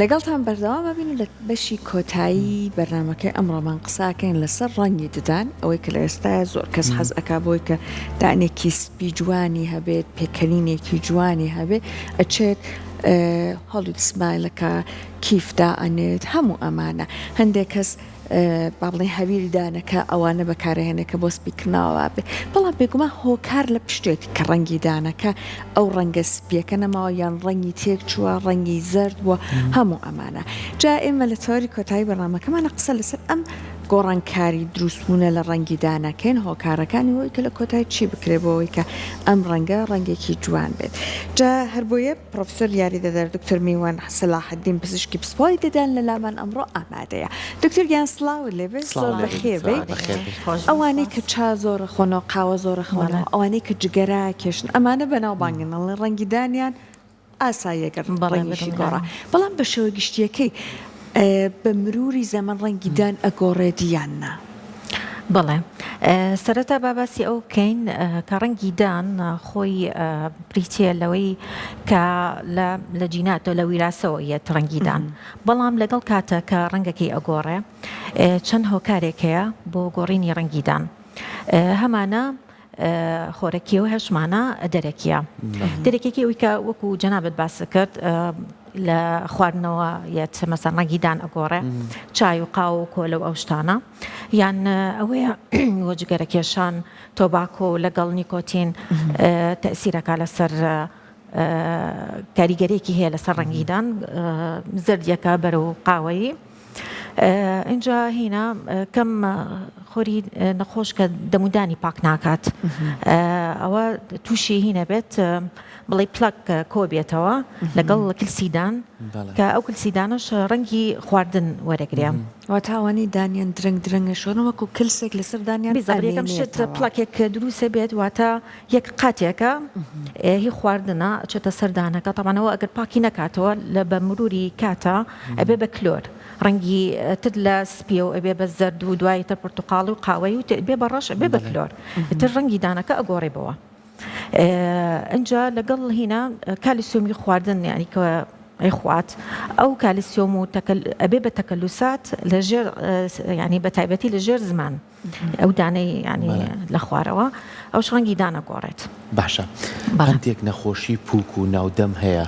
لەگەڵتان بەردەوام ئەبین و لە بەشی کۆتایی بەرنامەکەی ئەمڕۆمان قساکەین لەسەر ڕەنگی ددان، ئەوەی کە لە ئێستایا زۆر کەس حەز ئەکا بۆی کە دانێکی سپی جوانی هەبێت، پێکەنینێکی جوانی هەبێت، ئەچێت Hollywood smile ەکە کیف دائەنێت، هەموو ئەمانە. هەندێک کەس با بڵێین هەویری دانەکە ئەوانە بەکارئەهێنێت کە بۆ سپیکردنەوە وابێ، بەڵام بێگومان هۆکار لە پشتێتی کە ڕەنگی دانەکە ئەو ڕەنگە سپیەکە نەماوە یان ڕەنگی تێک چووە ڕەنگی زەرد بووە هەموو ئەمانە جا ئێمە لە تەوەری کۆتایی بەرنامەکەمانە قسە لەسەر ئەم گۆڕانکاری دروستبوونە لە ڕەنگی دانەکەین هۆکارەکانی هۆی کە لە کۆتایی چی بکرێ بۆ ئەوەی کە ئەم ڕەنگە ڕەنگێکی جوان بێت جا هەر بۆیە پڕۆفیسۆر یاریدەدەر دکتۆر میوان سەلاحەدین پزیشکی پسپۆڕی ددان لە لامان ئەمڕۆ ئامادەیە. دکتۆر گیان سڵاوت لێ بێت زۆر بەخێر بێی. ئەوانەی کە چا زۆر ئەخۆنەوە قاوە زۆر ئەخۆنەوە ئەوانەی کە جگەرە ئەکێشن ئەمانە بەناوبانگن ئەڵێن ڕەنگی دانیان ئاساییە گەر ڕەنگیشی گۆڕا بەڵام بە شێوە گشتییەکەی بە مروری زەمەن ڕەنگی دان ئەگۆڕێت یان نا؟ بەڵێ سەرەتا با باسی ئەو بکەین کە ڕەنگی دان خۆی بریتییە لەوەی کە لە جیناتەوە لە ویراسەوە یەت ڕەنگی دان بەڵام لەگەڵ کاتە کە ڕەنگەکەی ئەگۆڕێ چەند هۆکارێک هەیە بۆ گۆڕینی ڕەنگی دان هەمانە خۆرەکیە و هەشمانە دەرەکیە دەرەکیەکەی ئەوی کە وەکو جەنابت باس کرد لە خواردنەوە یەت مەسەن ڕەنگی دان ئەگۆڕێ چای و قاو و کۆلە و ئەو شتانە یان ئەوەیە وەجگەرە کێشان tobacco لەگەڵ نیکۆتین تەسیرەکە لەسەر کاریگەرێکی هەیە لەسەر ڕەنگی دان زەردیەکە بەرەو قاوەیی ئینجا هینا کەم خۆری نەخۆش کە دەمودانی پاک ناکات ئەوە تووشی هینە بێت بڵێ plaque کۆ بێتەوە لەگەڵ کلسیدان کە ئەو کلسیدانەش ڕەنگی خواردن وەرەگرێ. واتە ئەوانەی دانیان درەنگ درەنگە شۆرن وەکو کلسێک لەسەر دانیان بیزەبر یەکەم شت ئەمێنێتەوە. plaque ێک دروسە بێت واتە یەک قاتێکە هی خواردنە ئەچێتە سەر دانەکە تەبعەن ئەوە ئەگەر پاکی نەکاتەوە لە بە مروری کاتە ئەبێ بە کلۆر ڕەنگی تر لە سپیە و ئەبێ بە زەرد و دوایی تر پرتقاڵی و قاوەیی و بێ بە ڕەش ئەبێ بە کلۆر تر ڕەنگی دانەکە ئەگۆڕێ بەوە ئینجا لەگەڵ هینا کالیسیۆمی خواردن یانی کە ئەیخوات ئەو کالیسیۆم و تەکەل ئەبێ بە تەکەلوسات لە ژێر ینی بە تایبەتی لە ژێر زمان ئەو دانەی ینی لە خوارەوە ئەوش ڕەنگی دانەگۆڕێت. باشە هەندێک نەخۆشی پوک و ناودەم هەیە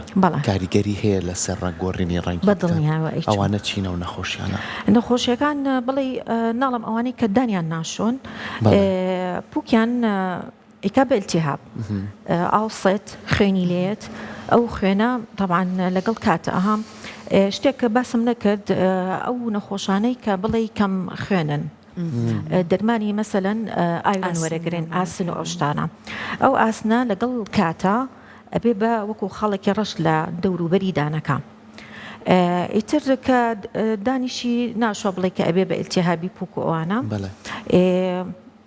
کاریگەری هەیە لەسەر ڕەنگ گۆڕینی ڕەنگی بەدڵنیایەوە ئەوانە چین ئەو نەخۆشیانە؟ نەخۆشیەکان بڵێی ناڵێم ئەوانەی کە دانیان ناشۆن پوکیان ئەیکا بە التهاب ئاوسێت خوێنی لێت ئەو خوێنە تەبعەن لەگەڵ کاتە ئەها شتێک کە باسم نەکرد ئەو نەخۆشانەی کە بڵێی کەم خوێنن دەرمانی مەسەلەن iron وەرەگرن ئاسن و ئەو شتانە ئەو ئاسنە لەگەڵ کاتە ئەبێ بە وەکو خاڵێکی ڕەش لە دەوروبەری دانەکە ئیتر کە دانیشی ناشۆ بڵێ کە ئەبێ بە التهابی پوک و ئەوانە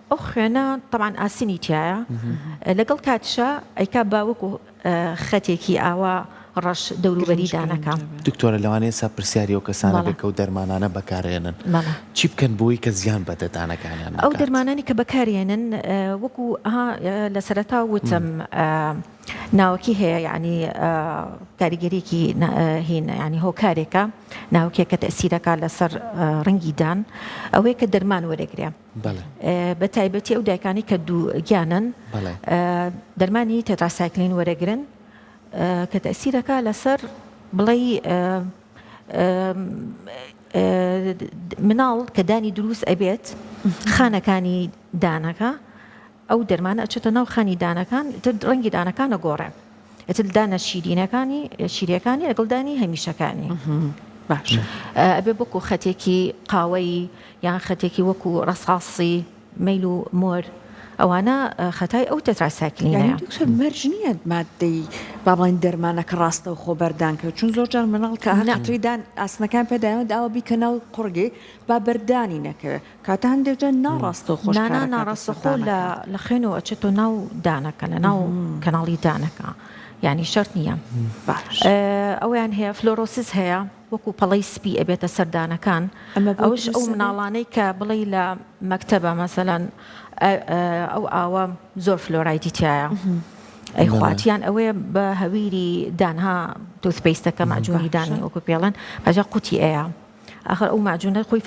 ئەو خوێنە تەبعەن ئاسنی تیایە لەگەڵ کاتیشا ئەیکا بە وەکو خەتێکی ئاوا ڕەش دەوروبەری دانەکە. دکتۆرە لەوانەیە ئێستا پرسیاری ئەو کەسانە بێت کە ئەو دەرمانانە بەکارئێنن چی بکەن بۆی کە زیان بە ددانەکانیان نەکات؟ ئەو دەرمانانەی کە بەکارێنن وەکو ها لە سەرەتا وتم ناوەکی هەیە یانی کاریگەریەکی هین یانی هۆکارێکە ناوکێکە تەسیرەکە لەسەر ڕەنگی دان ئەوەیە کە دەرمان وەرەگرێ. بە تایبەتی ئەو دایکانەی کە دووگیانن دەرمانی تێتراسایکلین وەرەگرن کە تەسیرەکە لەسەر بڵێی مناڵ کە دانی دروست ئەبێت خانەکانی دانەکە ئەو دەرمانە ئەچێتە ناو خانی دانەکان ئیتر ڕەنگی دانەکان ئەگۆڕێ ئیتر دانە شیرینەکانی شیریەکانی لەگەڵ دانی هەمیشەکانی باشە ئەبێ وەکو خەتێکی قاوەیی یان خەتێکی وەکو ڕەساسی مەیل و مۆر ئەوانە خەتای ئەو تێتراسایکلینەیە. یانی دکتۆر مەرج نییە ماددەی با بڵێین دەرمانەکە ڕاستەوخۆ بەردان کەوێت چون زۆر جار مناڵ کە قەترەی دان ئاسنەکان پێدایەوە داوە بیکە ناو قوڕگی با بەردانی نەکەوێت کاتە هەندێک جار ناڕاستەوخۆش نا نا کارەکاتە سەر ناڕاستەخۆ لە دانەکە. لە خوێنەوە ئەچێتەوە ناو دانەکە لە ناو کەناڵی دانەکە یانی شەرت نییە باش. ئەوەیان هەیە fluorosis هەیە وەکو پەڵەی سپی ئەبێتە سەر دانەکان ئەمە بۆ ئەوش ئەو دروست ئەبێت؟ مناڵانەی کە بڵێی لە مەکتەبە مەسەلەن ئەو ئاوە زۆر فلۆرایدی تیایە ئەیخوات یان ئەوەیە بە هەویری دانها. toothpaste ەکە مەعجونی دان وەکو پێڵێن ئەجا قوتی ئەیا ئاخر ئەو مەعجونە خۆی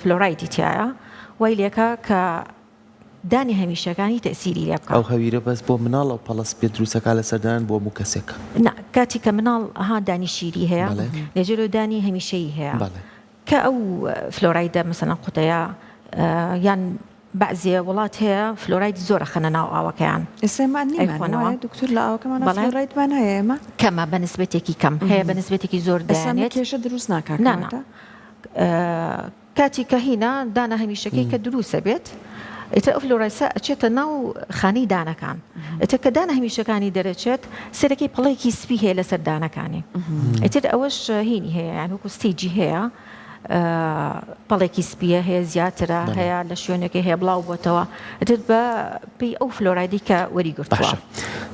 فلۆرایدی تیایە وای لێکا کە دانی هەمیشەکانی تەئسیری لێ بکا. ئەو هەویرە بەس بۆ مناڵ ئەو پەڵە سپیە دروستەکا لەسەر دان بۆ هەموو کەسێکە؟ نا کاتی کە مناڵ ها دانی شیری هەیە لەجێرەوە دانی هەمیشەیی هەیە کە ئەو فلۆرایدە مەسەلەن قوتەیە یان بەعزێ وڵات هەیە فلۆراید زۆر ئەخەنە ناو ئاوەکەیان. ئێستا ئێمە نیمان ئەیخۆنەوە. وایە دکتۆر لە ئاوەکەمانا بەڵێ. فلۆرایدمان هەیە ئێمە؟ کەمە بە نسبەتێکی کەم هەیە بە نسبەتێکی زۆر ئێستا ئەمە دایانێت. کێشە دروست ناکا نا نا کەواتە؟ کاتی کە هینا دانە هەمیشەکەی کە دروسە بێت ئیتر ئەو فلۆرایسە ئەچێتە ناو خانەی دانەکان ئیتر کە دانە هەمیشەکانی دەرەچێت سەرەکەی پەڵەیەکی سپی هەیە لەسەر دانەکانی ئیتر ئەوەش هینی هەیە یان وەکو stage ی هەیە پەڵێکی سپیە هەیە زیاترە هەیە لە شوێنەکەی هەیە بڵاو بۆتەوە ئیتر بە پێی ئەو فلۆرایدی کە وەری گرتووە. باشە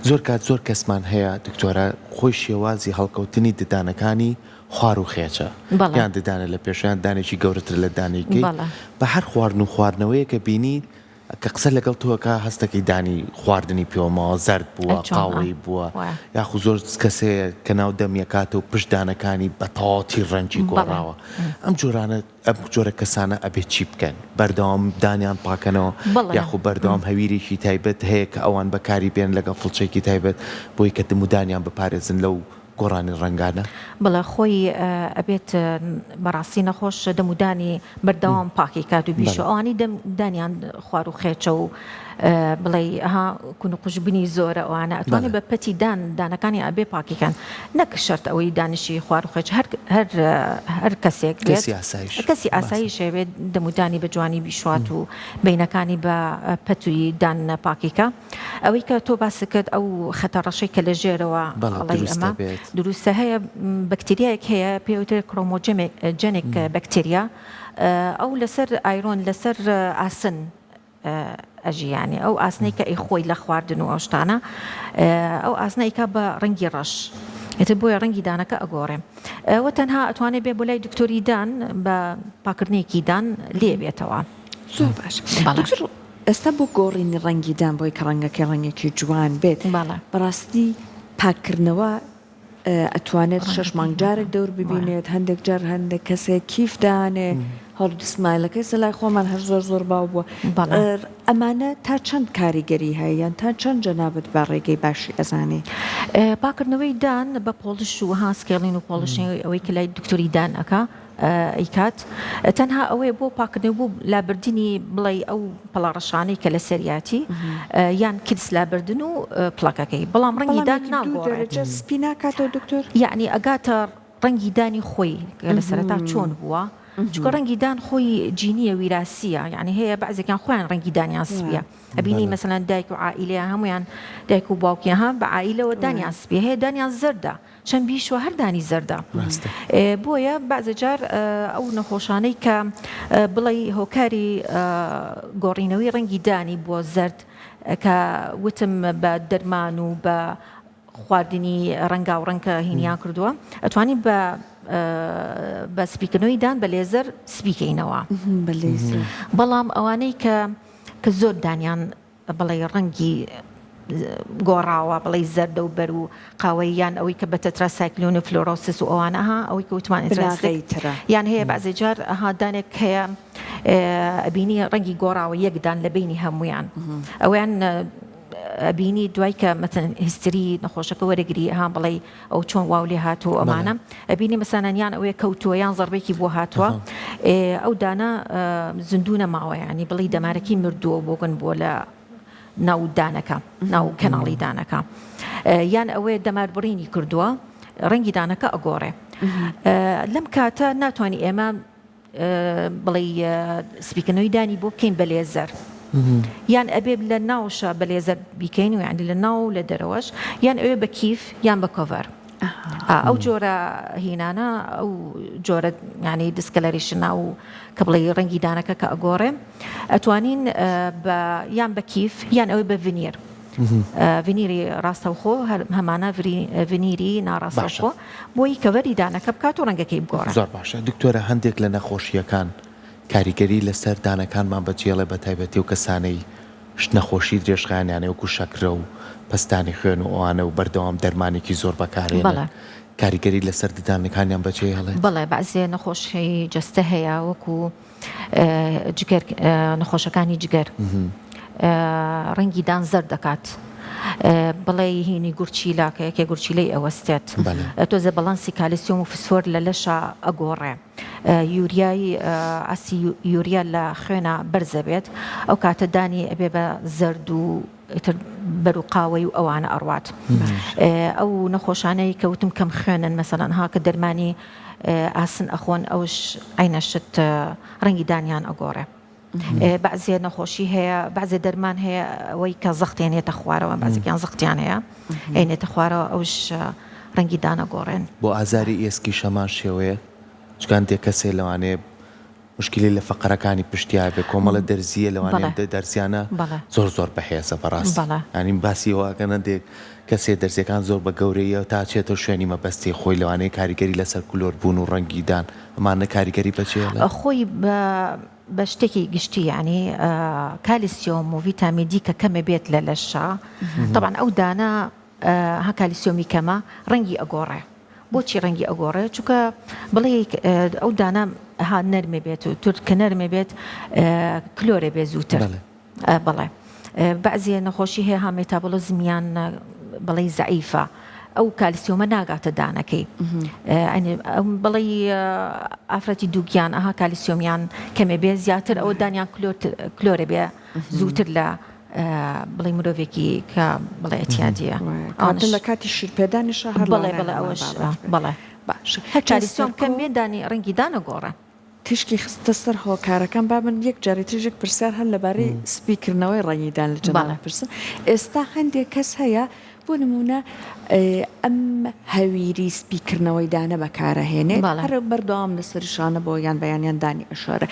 زۆر کات زۆر کەسمان هەیە دکتۆرە خۆی شێوازی هەڵکەوتنی ددانەکانی خوار و خێچە یان ددانە لە پێشە یان دانێکی گەورەترە لە دانێکەی بە هەر خواردن و خواردنەوەیەکە بینی کە قسە لەگەڵ تۆ ئەکا هەستەکەی دانی خواردنی پێوە ماوە زەرد بووە قاوەیی بووە یاخو زۆر کەس هەیە کە ناو دەمی ئەکاتەوە پشت دانەکانی بە تەواوەتی ڕەنگی گۆڕاوە ئەم جۆرانە ئەم جۆرە کەسانە ئەبێ چی بکەن بەردەوام دانیان پاکەنەوە یاخو بەردەوام هەویرێکی تایبەت هەیە کە ئەوان بەکاری بێن لەگەڵ فڵچەیەکی تایبەت بۆی کە دم و دانیان بپارێزن لەو گۆڕانی ڕەنگانە؟ بەڵێ خۆی ئەبێت بەڕاستی نەخۆش دەم و دانی بەردەوام پاکی کات و بیشۆ ئەوانەی دەم دانیان خوار و خێچە و بڵێ ها کون و قوژبنی زۆرە ئەوانە ئەتوانێت بە پەتی دان دانەکانی ئەبێ پاکیکەن نەک شەرت ئەوەی دانیشی خوار و خێچ هەر هەر هەر کەسێک بێت کەسی ئاسایش کەسی ئاسایش هەبێت دەمودانی بە جوانی بیشوات و بینەکانی بە پەتوی دان پاکیکە. ئەوەی کە تۆ باست کرد ئەو خەتە ڕەشەی کە لە ژێرەوە بەڵێ ئەڵێی دروست ئەمە دەبێت. دروستە هەیە بەکتریایەک هەیە پێی وترێت chromogenic بەکتریا ئەو لەسەر iron لەسەر ئاسن ئەژی یانی ئەو ئاسنەی کە ئەیخۆی لە خواردن و ئەو شتانە ئەو ئاسنە ئەیکا بە ڕەنگی ڕەش ئیتر بۆیە ڕەنگی دانەکە ئەگۆڕێ ئەوە تەنها ئەتوانێ بێ بۆ لای دکتۆری دان بە پاکردنێکی دان لێ بێتەوە. زۆر باش بەڵێ. دکتۆر ئێستا بۆ گۆڕینی ڕەنگی دان بۆی کە ڕەنگەکەی ڕەنگێکی جوان بێت بەڵێ. بەڕاستی پاککردنەوە ئەتوانێت شەش مانگ جارێک دەور ببینێت هەندێک جار هەندێک کەسێک کیف دانێ Hollywood smile ەکەی سە لای خۆمان هەر زۆر زۆر باو بووە بەڵێ. ئەمانە تا چەند کاریگەری هەیە یان تا چەند جەنابت بە ڕێگەی باشی ئەزانی؟ پاکردنەوەی دان بە polish و ها scaling و polishing ئەوەی کە لای دکتۆری دان ئەکا ئەیکات تەنها ئەوەیە بۆ پاکردنەوە بۆ لابردنی بڵێ ئەو پەڵە ڕەشانەی کە لەسەریاتی یان کلس لابردن و پڵەکەکەی بەڵام ڕەنگی دان ناگۆڕێت. دەرەجە سپی ناکاتەوە دکتۆر؟ یەعنی ئەگاتە ڕەنگی دانی خۆی کە لە سەرەتا چۆن بووە چونکە ڕەنگی دان خۆی جینیە ویراسیە یعنی هەیە بەعزێکیان خۆیان ڕەنگی دانیان سپیە ئەبینی مەسەلەن دایک و عائیلەیان هەمویان دایک و باوکیان ها بە عائیلەوە دانیان سپیە هەیە دانیان زەردە چەند بیشوە هەر دانی زەردە بۆیە بەعزە جار ئەو نەخۆشانەی کە بڵێی هۆکاری گۆڕینەوەی ڕەنگی دانی بۆ زەرد کە وتم بە دەرمان و بە خواردنی ڕەنگاو ڕەنگ کە هینیان کردووە ئەتوانین بە بە سپیکردنەوەی دان بە لێزەر سپیکەینەوە بەڵام ئەوانەی کە کە زۆر دانیان بڵێی ڕەنگی گۆڕاوە بڵێی زەردە و بەر و قاوەیی یان ئەوەی کە بە tetracycline و fluorosis و ئەوانە ها ئەوەی کە وتمان بناغەی ترە یان هەیە بەعزێ جار ها دانێک هەیە ئەبینی ڕەنگی گۆڕاوە یەک دان لە بینی هەمویان ئەویان ئەبینی دوای کە مەسەن history نەخۆشەکە وەرەگری ها بڵێی ئەو چۆن واو لێ هاتوو ئەمانە ئەبینی مەسەنەن یان ئەوەیە کەوتووە یان زەربێکی بۆ هاتووە ئەو دانە زیندوو نەماوە ینی بڵی دەمارەکی مردووە بۆگن بووە لە ناو دانەکە ناو کەناڵی دانەکە یان ئەوەیە دەمار بڕینی کردووە ڕەنگی دانەکە ئەگۆڕێ لەم کاتە ناتوانانی ئێمە بڵێی سپیکردنەوەی دانی بۆ بکەین بە لێزەر یان ئەبێ لە ناوشە بە لێزەر بیکەین و یعنی لە ناو و لە دەرەوەش یان ئەوێ بە کیف یان بە cover ئەو جۆرە هینانە ئەو جۆرە ینی discoloration ا و کە بڵێ ڕەنگی دانەکە کە ئەگۆڕێ ئەتوانین بە یان بە کیف یان ئەوەی بە veneer veneer ی ڕاستەوخۆ هەمانە veneer ی ناڕاستەوخۆ بۆی cover ی دانەکە بکات و ڕەنگەکەی بگۆڕێت. زۆر باشە دکتۆرە هەندێک لە نەخۆشییەکان کاریگەری لەسەر دانەکانمان بەجێڵێ بەتایبەتی ئەو کەسانەی. نەخۆشی درێژخایەنیان هەیە وەکو شەکرە و پەستانی خوێن و ئەوانە و بەردەوام دەرمانێکی زۆر بەکارێنن بەڵێ. کاریگەری لەسەر ددانەکانیان بەجێهێڵێت؟ بەڵێ بەعزێ نەخۆشی جەستە هەیە وەکو جگەر نەخۆشەکانی جگەر ڕەنگی دان زەرد دەکات بڵێ هینی گورچیلە کە یەکێ گورچیلەی ئەوەستێت تۆزێ بەڵانسی کالیسیۆم و فسفۆر لە لەشا ئەگۆڕێ یوریای ئاسی یوریا لە خوێنە بەرزە بێت ئەو کاتە دانی ئەبێ بە زەرد و ئیتر بەرو قاوەی و ئەوانە ئەڕوات ئەو نەخۆشانەی کە وتم کەم خوێنن مەسەلەن ها کە دەرمانی ئاسن ئەخۆن ئەوش عینە شت ڕەنگی دانیان ئەگۆڕێ بەعزێ نەخۆشی هەیە بەعزێ دەرمان هەیە ئەوەی کە زەختێنێتە خوارەوە بەعزێکیان زەختیان هەیە ئەینێتە خوارەوە ئەوش ڕەنگی دانەگۆڕێن. بۆ ئازاری ئێسکیش هەمان شێوەیە چونکە هەندێک کەس هەیە لەوانەیە موشکیلەی لە فەقەرەکانی پشتیا بێ کۆمەڵە دەرزیە لەوانەیە بەڵێ دەرزیانە بەڵێ زۆر زۆر بەهێزە بەڕاستی بەڵێ. یانی باسی ئەوە ئەکەن هەندێک کەسێ دەرزیەکان زۆر بە گەورەییە تا چێتە شوێنی مەبەستی خۆی لەوانەیە کاریگەری لەسەر کلۆر بوون و ڕەنگی دان ئەمانە کاریگەری بەجێ هێڵێت؟ خۆی بە بە شتێکی گشتی یانی کالیسیۆم و ڤیتامین دی کە کەمە بێت لە لەشا تەبعەن ئەو دانە ها کالیسیۆمی کەمە ڕەنگی ئەگۆڕێ بۆچی ڕەنگی ئەگۆڕێ چونکە بڵێ ئەو دانە ها نەرمێ بێت و تور کە نەرمێ بێت کلۆرێ بێ زووتر بەڵێ بەعزێ نەخۆشی هەیە ها مێتابۆلزمیان بڵێ زەعیفە ئەو کالسیۆمە ناگاتە دانەکەی بڵێ ئافرەتی دووگیان ئەها کالیسیۆمیان کەمێ بێ زیاتر ئەوە دانیان کلۆرێ بێ زووتر لە بڵێ مرۆڤێکی کە بڵێ ئەتیادیە ئەوانە لە کاتی شیرپێدانیشا هەر بەڵێ بەڵێ ئەوەش بەڵێ باشە هەر کالیسیۆم کەم بێ دانی ڕەنگی دانەگۆڕێ. تیشکی خستە سەر هۆکارەکان با من یەک جارێ تریش یەک پرسیار هەر لەبارەی سپی کردنەوەی ڕەنگی دان لە جەنابت بپرسم ئێستا هەندێک کەس هەیە بۆ نموونە ئەم هەویری سپی کردنەوەی دانە بەکارەهێنێت هەر بەردەوام لەسەر شانە بۆ یان بەیانیان دانی ئەشارە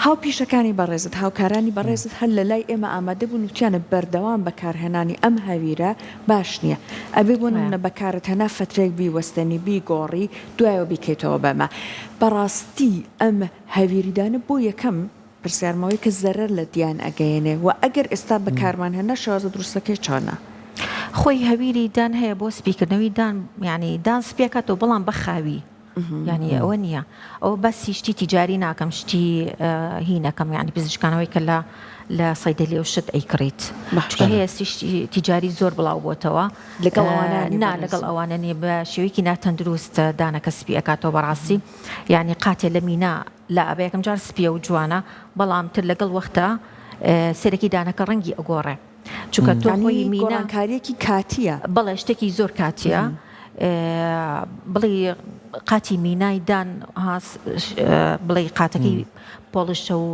هاوپیشەکانی بەڕێزت هاوکارانی بەڕێزت هەر لە لای ئێمە ئامادە بوون وتیانە بەردەوام بەکارهێنانی ئەم هەویرە باش نییە ئەبێ بۆ نمونە بەکارت هێنا فەترێک بیوەستێنی بیگۆڕی دوایەوە بیکەیتەوە بەمە بەڕاستی ئەم هەویری دانە بۆ یەکەم پرسیارم ئەوەیە کە زەرەر لە دیان ئەگەیەنێ وە ئەگەر ئێستا بەکارمان هێنا شێوازە دروستەکەی چۆنە؟ خۆی هەویری دان هەیە بۆ سپیکردنەوەی دان یانی دان سپیەکاتەوە بەڵام بە خاوی یانی ئەوە نییە ئەوە باسی شتی تیجاری ناکەم شتی هی نەکەم یانی پزیشکانەوەی کە لە لە سەیدەلی و شت ئەیکڕیت چونکە هەیە شتی تیجاری زۆر بڵاو بۆتەوە لەگەڵ ئەوانە نا لەگەڵ ئەوانە نییە بە شێوەیەکی ناتەندروست دانەکە سپی ئەکاتەوە بەڕاستی یانی قاتێ لە مینا لا بە یەکەم جار سپیە و جوانە بەڵام تر لەگەڵ وەختە سەرەکی دانەکە ڕەنگی ئەگۆڕێ چونکە تۆ خۆی مینا گۆڕانکاریەکی کاتیە. بەڵێ شتێکی زۆر کاتیە بڵێ قاتی مینای دان بڵێ قاتەکەی پۆڵشە و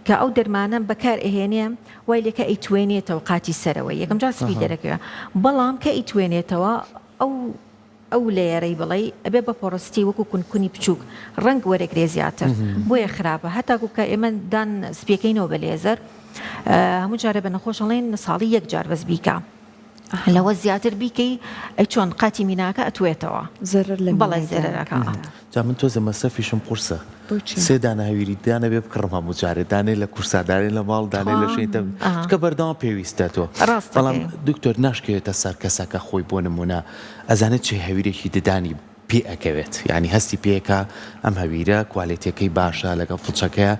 کە ئەو دەرمانە بەکار ئەهێنێ وای لێکە ئەیتوێنێتەوە قاتی سەرەوەی یەکەم جار سپی دەرەکەوێ بەڵام کە ئەیتوێنێتەوە ئەو ئەو layer ەی بڵێی ئەبێ بە porosity وەکو کونکونی بچوک ڕەنگ وەرەگرێ زیاتر بۆیە خراپە هەتاکو کە ئێمە دان سپیەکەینەوە بە لێزەر هەموو جارێ بە نەخۆش ئەڵێن ساڵی یەک جار بەس بیکە لەوە زیاتر بیکەی ئەی چۆن قاتی میناکە ئەتوێتەوە زەرەر لە بەڵێ زەرەرەکە. جا من تۆزێ مەسرەفیشم قورسە بۆچی؟ سێ دانە هەویری دانە بێ بکڕم هەموو جارێ دانێ لە کورسا دانێ لە ماڵ دانێ لە شوێنی تەم چونکە بەردەوام پێویستە تۆ ڕاست بەڵام دەکەی. دکتۆر ناشکەوێتە سەر کەسەکە خۆی بۆ نمونە ئەزانێت چ هەویرێکی ددانی پێ ئەکەوێت یانی هەستی پێکا ئەم هەویرە کوالێتیەکەی باشە لەگەڵ فڵچەکەیا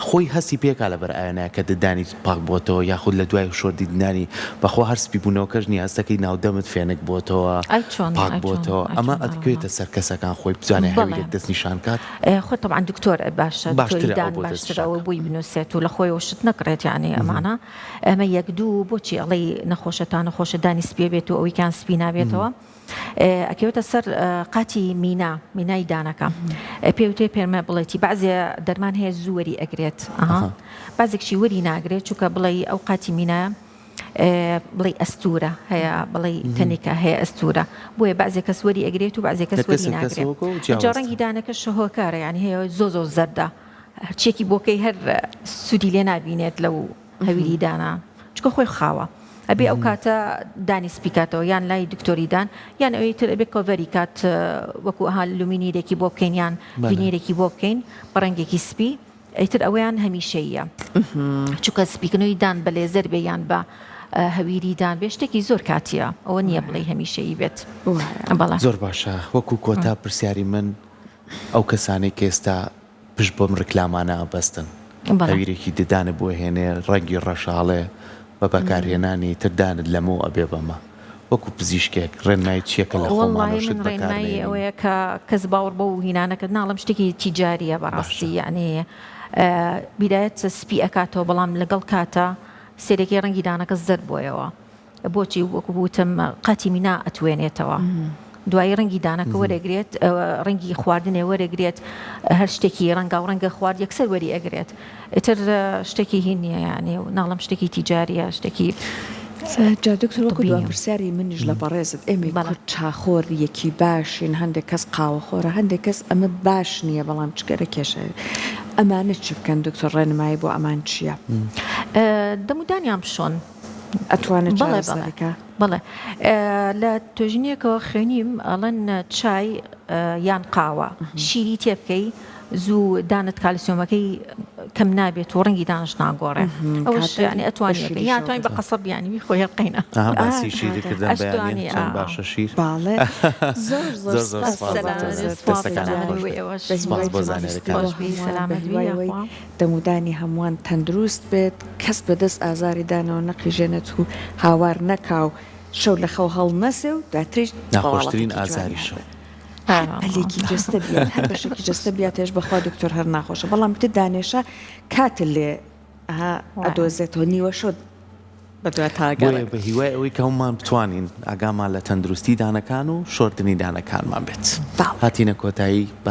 خۆی هەستی پێکا لەبەر ئاوێنەیا کە ددانی پاک بۆتەوە یاخود لە دوای شۆردی ددانی بەخوا هەر سپی بوونەوەکەش نیە هەستەکەی ناو دەمت فێنک بۆتەوە ئەی چۆن پاک ئەی چۆن بۆتەوە ئەی ئەمە چۆن ئەوە ئەکەوێتە سەر کەسەکان خۆی بزانێ بەڵێ هەویرێک دەست نیشان کات خۆ تەبعەن دکتۆر باشە دکتۆری باشترە ئەو دان بۆ دەست باشترە نیشان ئەوە کات. بۆی بنووسێت و لە خۆیەوە شت نەکڕێت یانی ئەمانە ئەمە یەک دوو بۆچی ئەڵێی نەخۆشە تا نەخۆشە دانی سپیە بێت و ئەوەیکان سپی نابێتەوە ئەکەوێتە سەر قاتی مینا مینای دانەکە پێوتێ پێرمە بڵێتی بەعزێ دەرمان هەیە زوو وەری ئەگرێت بازێکشی وەری ناگرێت چونکە بڵێ ئەو قاتی مینا بڵێ ئەستورە هەیە بڵێ تەنێکە هەیە ئەستورە بۆیە بەعزێ کەس وەری ئەگرێت و بەعزێ کەس وەری ناگرێت جا ڕەنگی دانەکە شەهۆکارە یعنی هەیە زۆ زۆ زەردە هەرچیەکی بۆکەی هەر سوودی لێ نابینێت لەو هەویری دانا چونکە خۆی خاوە ئەبێ ئەو کاتە دانی سپی کاتەوە یان لای دکتۆری دان یان ئەوی تر ئەبێ cover ی کات وەکو ئەها lumineer ێکی بۆ بکەین یان veneer ێکی بۆ بکەین بە ڕەنگێکی سپی. ئیتر ئەوەیان هەمیشەییە چونکە سپیکردنەوەی دان بە لێزەر بێ یان بە هەویری دان بێ شتێکی زۆر کاتیە ئەوە نییە بڵێی هەمیشەیی بێت بەڵێ. زۆر باشە وەکو کۆتا پرسیاری من ئەو کەسانەی کە ئێستا پشت بەم ڕیکلامانە ئەبەستن هەویرێکی ددانت بۆ هێنێ ڕەنگی ڕەشاڵێ بە بەکارهێنانی تر دانت لەمەو ئەبێ بەمە وەکو پزیشکێک ڕێنمایی چیە کە لە خۆمانەوە وەڵڵاهی شت من بەکار ڕێنمایی نەهێنین؟ ئەوەیە کە کەس باوەڕ بەو هینا نەکرد ناڵێم شتێکی تیجاریە بەڕاستی باشە. یەعنی بیدایەت سپی ئەکاتەوە بەڵام لەگەڵ کاتا سەیرەکەی ڕەنگی دانەکە زەرد بۆیەوە بۆچی وەکو وتم قاتی مینا ئەتوێنێتەوە دوایی ڕەنگی دانەکە وەرەگرێت ڕەنگی خواردنێ وەرەگرێت هەر شتێکی ڕەنگا و ڕەنگە خوارد یەکسەر وەری ئەگرێت ئیتر شتێکی هین نییە یعنی و ناڵم شتێکی تیجاریە شتێکی جا دکتۆر وەکو دوا پرسیاری منیش لە بەڕێزت ئێمەی کورد چاخۆر یەکی باشین هەندێک کەس قاوەخۆرە هەندێک کەس ئەمە باش نییە بەڵام جگەرە کێشە ئەمانە چ بکەن دکتۆر ڕێنمایی بۆ ئەمان چییە؟ دەمودانیان بشۆن ئەتوانێت بەڵێ بەڵێ چارەسەری کا؟ بەڵێ لە توێژینەیەکەوە خوێنیم ئەڵێن چای یان قاوە شیری تێ بکەی زوو دانت کالسیۆمەکەی کەم نابێت و ڕەنگی دانش ناگۆڕێ ئەوەش کاتێک یانی بە ئەتوانی شیری یان شەو توانی بە بکەی. قەسەب یانی بیخۆی هەر قەینا ئەها باسی ئا شیری کاتێک کردم بەیانیان ئەشتوانی چەند ئا باشە شیر باڵێ زۆر زۆر زۆر زۆر سپاس سپاس بۆ دکتۆرە بەڕێزت سپاس دەستەکانت سەلامەت خۆش بی بێت ئێوەش بە سپاس هیوای بۆ تەندروستی بۆ زانیاریەکانت خۆش بی هەمووان بە سەلامەت بی هیوای ئەوەی یاخوا. دەمودانی هەمووان تەندروست بێت کەس بە دەست ئازاری دانەوە نەقیژێنێت و هاوار نەکا و شەو لە خەو هەڵنەسێ و دواتریش ناخۆشترین ڕواڵەتێکی جوانی ئازاری شەو. هەبێ. هەر پەلێکی جەستە بیات هەر بەشێکی جەستە بیاتێش بەخوا دکتۆر هەر ناخۆشە بەڵام تر دانێشە کاتت لێ ئەها ئەدۆزێتەوە نیوەشەو بەدوای تا بۆیە گەڕێک. بە هیوای ئەوەی کە هەموومان بتوانین ئاگامان لە تەندروستی دانەکان و شۆردنی دانەکانمان بێت بەڵێ. هاتینە کۆتایی بەرنامەکە.